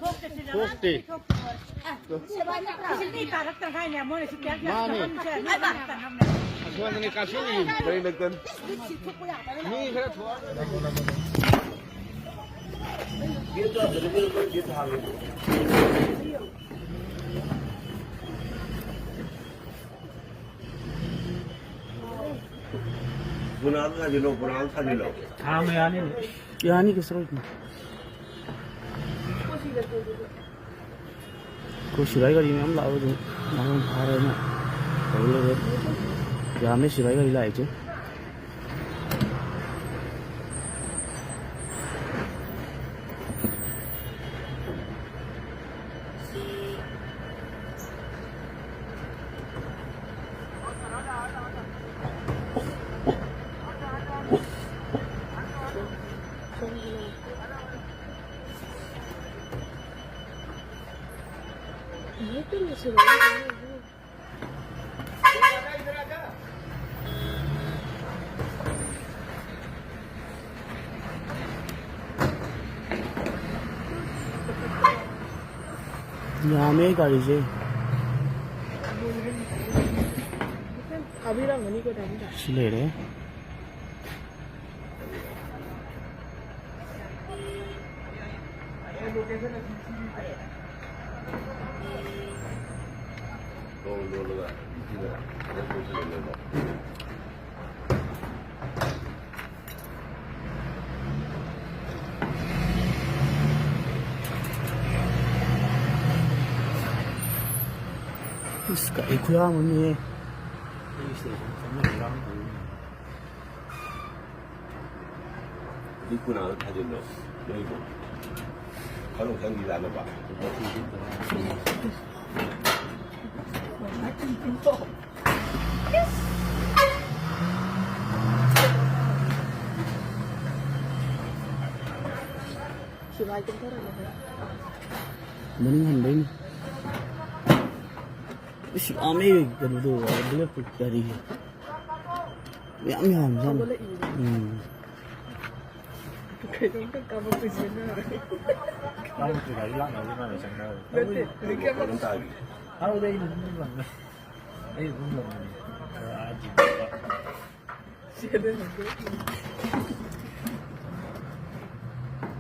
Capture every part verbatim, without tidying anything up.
ꯊꯣꯛꯇꯦ꯫ ꯃꯥꯅꯦ꯫ ꯑꯁꯣꯝꯗꯅꯦ ꯀꯥꯞꯁꯤꯜꯂꯤ꯫ ꯃꯤ ꯈꯔ ꯊꯣꯛꯑ꯫ ꯕꯨꯅꯥꯗ ꯊꯥꯖꯤꯜꯂꯣ, ꯕꯨꯅꯥꯗ ꯊꯥꯖꯤꯜꯂꯣ꯫ ꯊꯥꯡꯅ ꯌꯥꯅꯤ꯫ ꯌꯥꯅꯤ, ꯀꯩꯁꯨ ꯀꯥꯏꯗꯦ꯫ ꯑꯩꯈꯣꯏ ꯁꯤꯕꯥꯏ ꯒꯥꯔꯤ ꯃꯌꯥꯝ ꯂꯥꯛꯑꯒ ꯑꯗꯨꯝ ꯉꯥꯏꯍꯥꯛ ꯐꯥꯔꯦꯅ ꯇꯧ ꯂꯩꯔꯦ꯫ ꯌꯥꯝꯃꯦ ꯁꯤꯕꯥꯏ ꯒꯥꯔꯤ ꯂꯥꯛꯏꯁꯦ꯫ ꯌꯥꯝꯃꯦ ꯒꯥꯔꯤꯁꯦ꯫ ꯁꯤ ꯂꯩꯔꯦ꯫ ꯏꯁ, ꯀꯩ ꯈꯨꯌꯥꯝ ꯑꯃꯅꯦ꯫ ꯍꯧꯖꯤꯛ ꯈꯨꯅꯥꯗ ꯊꯥꯖꯤꯜꯂꯣ, ꯅꯣꯏꯕꯨ꯫ ꯈꯔ ꯈꯪꯗꯤ ꯂꯥꯛꯅꯕ꯫ ꯃꯅꯤꯡ ꯍꯟꯕꯩꯅꯤ꯫ ꯏꯁ, ꯌꯥꯝꯃꯦ ꯀꯩꯅꯣꯗꯣ, ꯕ꯭ꯂꯦꯛ ꯒꯥꯔꯤ꯫ ꯌꯥꯝ ꯌꯥꯝꯖꯥꯠꯅꯤ꯫ ꯎꯝ꯫ ꯀꯩꯅꯣꯝꯇ ꯀꯥꯞꯄꯛꯄꯁꯤꯅ꯫ ꯇꯥꯃꯣꯁꯨ ꯒꯥꯔꯤ ꯂꯥꯛꯅꯕꯒꯤ ꯃꯥꯅ ꯆꯪꯅꯔꯦ꯫ ꯅꯠꯇꯦ, ꯍꯧꯖꯤꯛꯀꯤ ꯑꯃ ꯑꯗꯨꯝ ꯇꯥꯔꯤ꯫ ꯍꯥꯎꯗ ꯑꯩꯅ ꯑꯗꯨꯝ ꯂꯪꯉꯦ꯫ ꯑꯩ ꯑꯗꯨꯝ ꯂꯪꯉꯦ꯫ ꯑꯥ, ꯖꯤꯝꯗ꯫ ꯁꯤꯗ ꯂꯪꯉꯦ꯫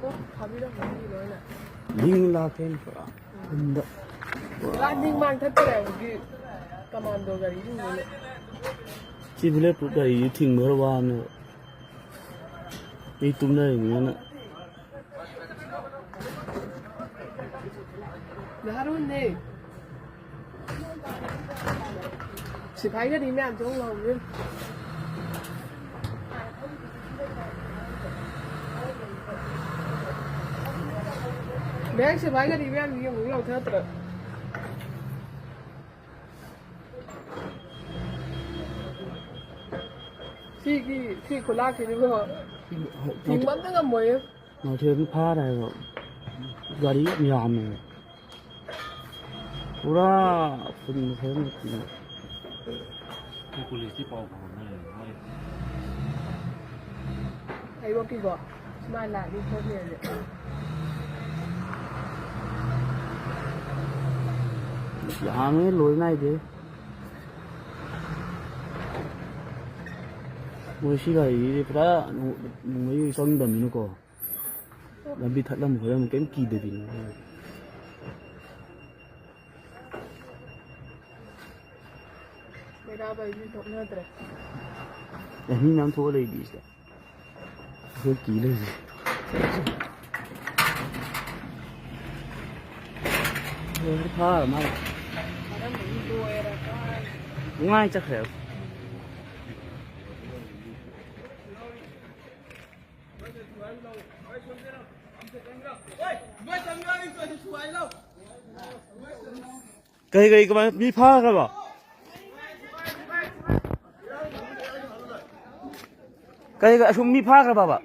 ꯑꯣ, ꯊꯥꯕꯤꯔꯝꯃꯅꯤ ꯂꯣꯏꯅ꯫ ꯂꯤꯡ ꯂꯥꯛꯀꯦ ꯄꯨꯔꯥ ꯌꯨꯝꯗ꯫ ꯄꯨꯔꯥ ꯅꯤꯡ ꯃꯥꯡ ꯊꯠꯇ꯭ꯔꯦ ꯍꯧꯖꯤꯛ ꯀꯃꯥꯟꯗꯣ ꯒꯥꯔꯤꯁꯤꯡꯗꯨꯅ꯫ ꯁꯤ ꯕꯨꯂꯦꯠ ꯄ꯭ꯔꯨꯐ ꯒꯥꯔꯤꯁꯤ ꯊꯤꯡꯕ ꯈꯔ ꯋꯥꯕꯅꯦꯕ꯫ ꯃꯤ ꯇꯨꯝꯅꯔꯤꯕꯅꯤꯅ꯫ ꯅꯍꯥꯔꯣꯟꯅꯦ꯫ ꯁꯤꯐꯥꯏꯒꯗꯤ ꯃꯌꯥꯝ ꯆꯣꯡ ꯂꯥꯎꯕꯅꯦ꯫ ꯃꯌꯥꯡ ꯁꯤꯐꯥꯏꯒꯗꯤ ꯃꯌꯥꯝ ꯌꯦꯡꯉꯨ ꯂꯥꯎꯊꯠꯇ꯭ꯔꯣ? ꯁꯤꯒꯤ, ꯁꯤ ꯈꯨꯂꯥꯛꯁꯤꯗꯤꯀꯣ, ꯊꯤꯡꯕ ꯑꯝꯇ ꯉꯝꯃꯣꯏꯌꯦ꯫ ꯃꯥꯏꯊꯦꯜꯗꯤ ꯐꯥꯔꯦ ꯍꯥꯏꯕ꯫ ꯒꯥꯔꯤ ꯌꯥꯝ ꯌꯥꯝꯃꯦ꯫ ꯄꯨꯔꯥ ꯐꯨꯟ ꯃꯈꯩ ꯑꯃ ꯄꯨꯂꯞ꯫ ꯑꯩꯈꯣꯏ ꯀꯣꯂꯦꯖꯇꯤ ꯄꯥꯎ ꯐꯥꯎꯅꯔꯦ꯫ ꯃꯣꯏ ꯑꯩꯕꯣꯛꯀꯤꯀꯣ, ꯁꯨꯃꯥꯏꯅ ꯂꯥꯛꯅꯤ ꯈꯣꯠꯅꯤ ꯍꯥꯏꯁꯦ꯫ ꯌꯥꯝꯃꯦ, ꯂꯣꯏ ꯅꯥꯏꯗꯦ꯫ ꯃꯣꯏ ꯁꯤ ꯒꯥꯔꯤꯁꯤꯗꯤ ꯄꯨꯔꯥ ꯅꯣꯡꯃꯩ ꯆꯪꯗꯕꯅꯤꯅꯀꯣ꯫ ꯂꯝꯕꯤ ꯊꯠꯂꯝ ꯈꯣꯠꯂꯝ ꯀꯩꯝ ꯀꯤꯗꯕꯤꯅꯦ꯫ ꯕꯦꯔꯥ ꯕꯩ ꯃꯤ ꯊꯣꯛꯅꯗ꯭ꯔꯦ꯫ ꯑꯦ, ꯃꯤ ꯃꯌꯥꯝ ꯊꯣꯛꯑ ꯂꯩꯔꯤ ꯁꯤꯗ꯫ ꯑꯩꯈꯣꯏ ꯀꯤ ꯂꯩꯔꯤ꯫ ꯂꯣꯏꯔꯦ, ꯐꯥꯔ ꯃꯥꯜꯂꯦ꯫ ꯀꯔꯝꯕ ꯃꯤ ꯂꯣꯏꯔ ꯀꯥꯏ? ꯅꯨꯡꯉꯥꯏ ꯆꯠꯈ꯭ꯔꯦꯕ꯫ ꯀꯩ ꯀꯩ ꯀꯃꯥꯏ ꯃꯤ ꯐꯥꯈ꯭ꯔꯕꯣ? ꯀꯩ ꯀꯩ ꯑꯁꯨꯝ ꯃꯤ ꯐꯥꯈ꯭ꯔꯕꯕ?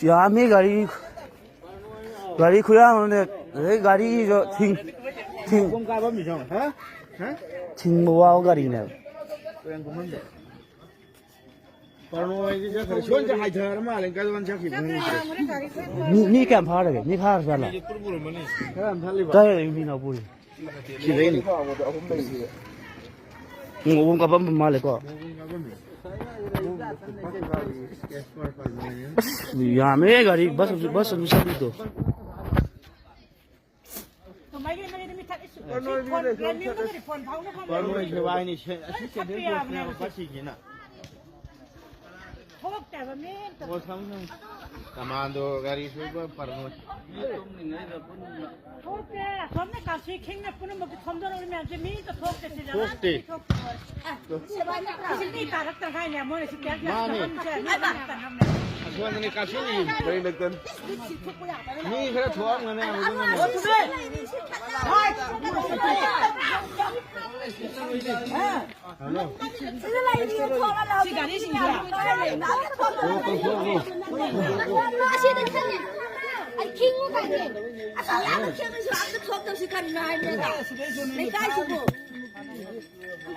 ꯌꯥꯝꯃꯤ ꯒꯥꯔꯤ, ꯒꯥꯔꯤ ꯈꯨꯌꯥꯝ ꯑꯃꯅꯦ꯫ ꯑꯗꯩ ꯒꯥꯔꯤꯁꯨ ꯊꯤꯡ-, ꯊꯤꯡ-, ꯊꯤꯡꯕ ꯋꯥꯕ ꯒꯥꯔꯤꯅꯦꯕ꯫ ꯄꯔꯅꯣꯏꯗꯤ ꯆꯠꯈ꯭ꯔꯦ꯫ ꯁꯣꯟꯁꯦ ꯍꯥꯏꯊꯔ ꯃꯥꯜꯂꯦ꯫ ꯀꯥꯏꯗ ꯆꯠꯈꯤꯕꯅꯣ ꯈꯪꯗꯦ꯫ ꯃꯤ, ꯃꯤ ꯀꯌꯥꯝ ꯐꯥꯔꯒꯦ? ꯃꯤ ꯐꯥꯔꯖꯥꯠꯂꯣ? ꯈꯔ ꯌꯥꯝ ꯊꯠꯂꯤꯕ꯫ ꯀꯥꯏ ꯂꯩ ꯃꯤ ꯅꯥꯎꯄꯨꯔꯤ? ꯁꯤꯗꯩꯅꯤ꯫ ꯄꯨꯡ ꯑꯍꯨꯝ ꯀꯥꯄꯝꯕ ꯃꯥꯜꯂꯦꯀꯣ꯫ ꯑꯁ, ꯌꯥꯝꯃꯦ ꯒꯥꯔꯤ, ꯕꯁ ꯑꯃꯁꯨ, ꯕꯁ ꯑꯃꯁꯨ ꯆꯠꯂꯤꯗꯣ꯫ ꯄꯔꯅꯣꯏ ꯁꯦꯕꯥꯏꯅꯤ, ꯁꯦ-, ꯑꯁꯤ ꯁꯦꯟꯇ꯭ꯔꯦꯜ ꯐꯣꯔꯁꯅꯦꯕ ꯄꯠꯁꯤꯡꯁꯤꯅ꯫ ꯊꯣꯛꯇꯦꯕ ꯃꯤ ꯑꯝꯇ꯫ ꯑꯣ, ꯊꯝꯃꯣ, ꯊꯝꯃꯣ꯫ ꯀꯃꯥꯟꯗꯣ ꯒꯥꯔꯤ ꯁꯣꯏꯕ ꯄꯔꯅꯣꯏ꯫ ꯊꯣꯛꯇꯦ꯫ ꯑꯁꯣꯝꯅ ꯀꯥꯁꯤ ꯈꯤꯡꯅ ꯄꯨꯝꯅꯃꯛꯀꯤ ꯊꯣꯝꯗꯣꯔꯛꯂꯤ ꯃꯌꯥꯝꯁꯦ ꯃꯤ ꯑꯝꯇ ꯊꯣꯛꯇꯦ ꯁꯤꯗ꯫ ꯊꯣꯛꯇꯦ꯫ ꯁꯤꯗꯤ ꯇꯥꯔꯛꯇ꯭ꯔꯉꯥꯏꯅꯦ ꯃꯣꯏꯅ ꯁꯤ ꯀꯌꯥ ꯀꯌꯥ ꯃꯥꯅꯦ꯫ ꯊꯝꯃꯝꯁꯦ ꯃꯤ ꯑꯝꯇ ꯊꯝꯃꯦ꯫ ꯑꯁꯣꯝꯗꯅꯤ ꯀꯥꯁꯤ꯫ ꯃꯤ ꯈꯔ ꯊꯣꯛꯑꯝꯒꯅꯤ ꯑꯗꯨꯅꯅꯦ꯫ ꯁꯤ ꯒꯥꯔꯤꯁꯤꯡꯁꯤꯗ꯫ ꯑꯩ ꯈꯤꯡꯉꯨ ꯀꯥꯏꯅ꯫ ꯑꯁ, ꯌꯥꯝꯅ ꯈꯦꯠꯅꯁꯨ ꯑꯝꯇ ꯊꯣꯛꯇꯕꯁꯤ ꯀꯔꯤꯅꯣ ꯍꯥꯏꯕꯅꯤꯗ꯫ ꯂꯩꯀꯥꯏꯁꯤꯕꯨ꯫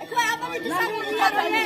ꯑꯩꯈꯣꯏ ꯑꯃꯅꯤꯗꯤ ꯆꯪꯉꯨ ꯌꯥꯔꯣꯏꯅꯦ꯫